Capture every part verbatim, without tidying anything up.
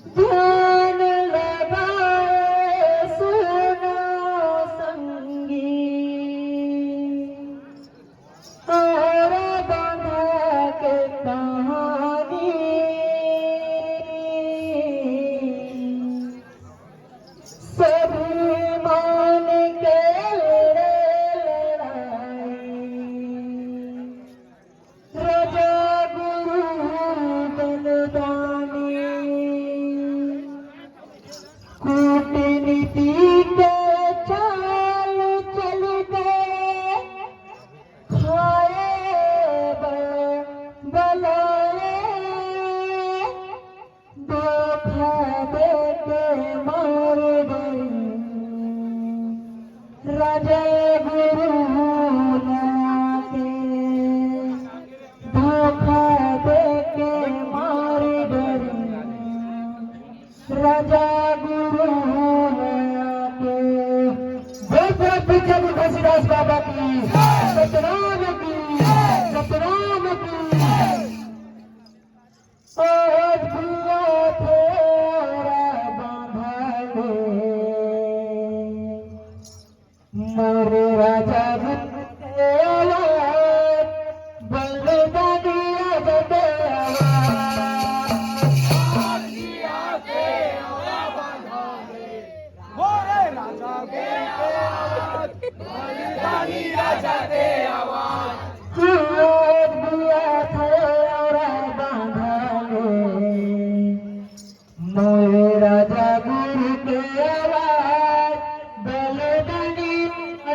ध्यान लगाए सुनो संगी, और बांधा के कहानी। सभी मान के लड़े लड़ाई, राजा गुरु बलिदानी। कूटनीति के चाल चल के, खाए बर बलाए, धोखा दे के मार डारे। राजा गुरु नया के धोखा दे के मार डारे। राजा गुरु नया के। बोल, बोल, पीछे भी घासीदास बाबा की सतनाम की, सतनाम की। आज भैया तेरा बांधा ले, मोरे राजा गुरु के आवाज, बलिदानी राजा के आवाज। मोरे राजा के आवाज, बलिदानी राजा के आवाज। हाथ दिया थोड़ा बांधा ले, मोरे राजा गुरु के आवाज, बलिदानी राजा के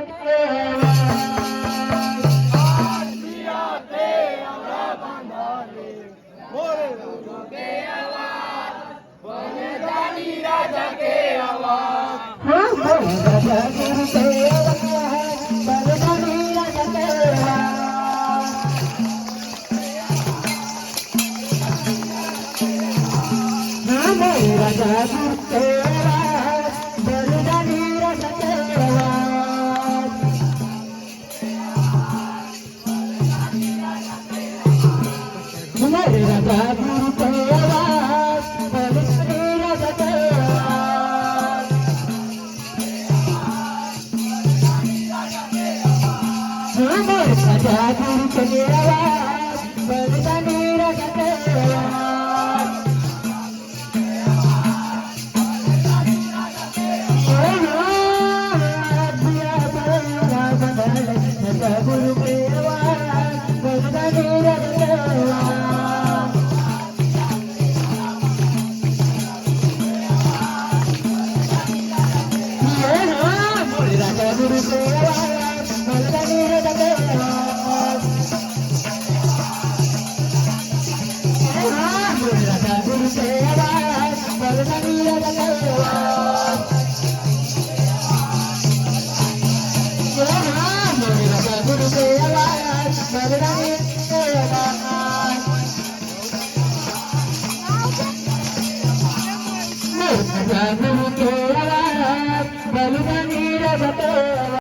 आवाज। हाथ दिया थोड़ा बांधा ले, मोरे राजा के आवाज, बलिदानी राजा के आवाज। हाँ, मोरे राजा गुरु के आवाज, बलिदानी राजा के आवाज। हाँ, मोरे राजा गुरु के आवाज, बलिदानी राजा के आवाज। मोरे राजा गुरु के आवाज, बलिदानी राजा के आवाज। मोरे राजा गुरु के आवाज, बलिदानी राजा के आवाज।